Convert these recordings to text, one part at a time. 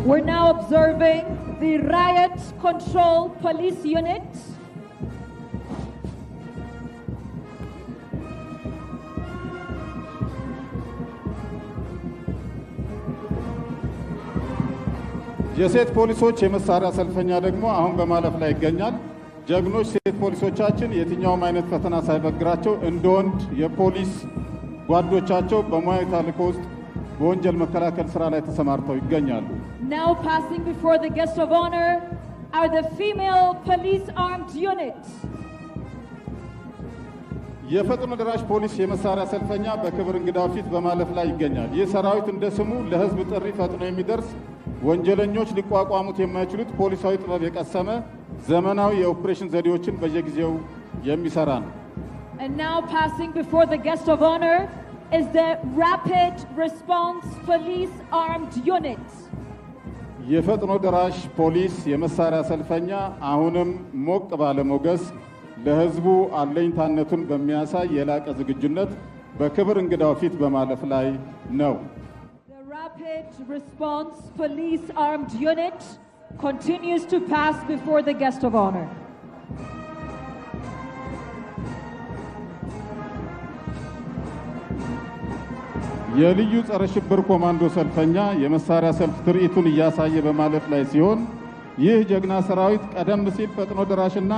We're now observing the Riot Control Police Unit. የሴት ፖሊሶች የመሳሪያ ሰልፈኛ ደግሞ አሁን በማለፍ ላይ ይገኛል። ጀግኖች ሴት ፖሊሶቻችን የትኛውም አይነት ፈተና ሳይበግራቸው እንደ ወንድ የፖሊስ ጓዶቻቸው በሙያዊ ተልዕኮ ውስጥ በወንጀል መከላከል ስራ ላይ ተሰማርተው ይገኛሉ። Now passing before the guest of honor are the female police armed unit. የፈጥኖ ደራሽ ፖሊስ የመሳሪያ ሰልፈኛ በክብር እንግዳው ፊት በማለፍ ላይ ይገኛል። ይህ ሰራዊት እንደ ስሙ ለህዝብ ጥሪ ፈጥኖ የሚደርስ፣ ወንጀለኞች ሊቋቋሙት የማይችሉት ፖሊሳዊ ጥበብ የቀሰመ፣ ዘመናዊ የኦፕሬሽን ዘዴዎችን በየጊዜው የሚሰራ ነው። And now passing before the guest of honor is the Rapid Response Police Armed Unit. የፈጥኖ ደራሽ ፖሊስ የመሳሪያ ሰልፈኛ አሁንም ሞቅ ባለ ሞገስ ለህዝቡ አለኝታነቱን በሚያሳይ የላቀ ዝግጁነት በክብር እንግዳው ፊት በማለፍ ላይ ነው። The Rapid Response Police Armed Unit continues to pass before the guest of honor. የልዩ ጸረ ሽብር ኮማንዶ ሰልፈኛ የመሳሪያ ሰልፍ ትርኢቱን እያሳየ በማለፍ ላይ ሲሆን፣ ይህ ጀግና ሰራዊት ቀደም ሲል ፈጥኖ ደራሽና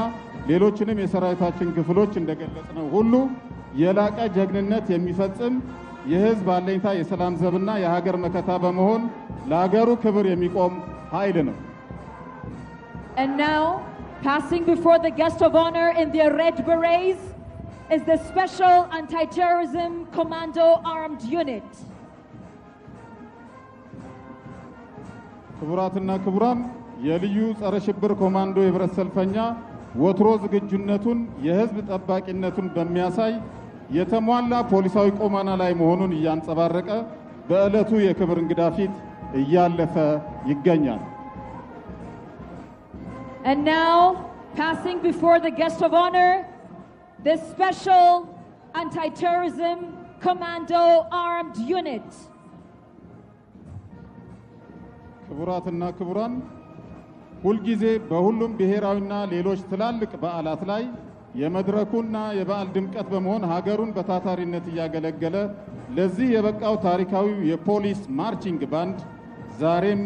ሌሎችንም የሰራዊታችን ክፍሎች እንደገለጽነው ሁሉ የላቀ ጀግንነት የሚፈጽም፣ የህዝብ አለኝታ፣ የሰላም ዘብና የሀገር መከታ በመሆን ለሀገሩ ክብር የሚቆም ኃይል ነው። And now, passing before the guest of honor in their red berets is the Special Anti-Terrorism Commando Armed Unit. ክቡራትና ክቡራን፣ የልዩ ጸረ ሽብር ኮማንዶ የብረት ሰልፈኛ ወትሮ ዝግጁነቱን፣ የህዝብ ጠባቂነቱን በሚያሳይ የተሟላ ፖሊሳዊ ቁመና ላይ መሆኑን እያንጸባረቀ በዕለቱ የክብር እንግዳ ፊት እያለፈ ይገኛል። And now, passing before the guest of honor, the Special Anti-Terrorism Commando Armed Unit. ክቡራትና ክቡራን፣ ሁልጊዜ በሁሉም ብሔራዊና ሌሎች ትላልቅ በዓላት ላይ የመድረኩና የበዓል ድምቀት በመሆን ሀገሩን በታታሪነት እያገለገለ ለዚህ የበቃው ታሪካዊው የፖሊስ marching band ዛሬም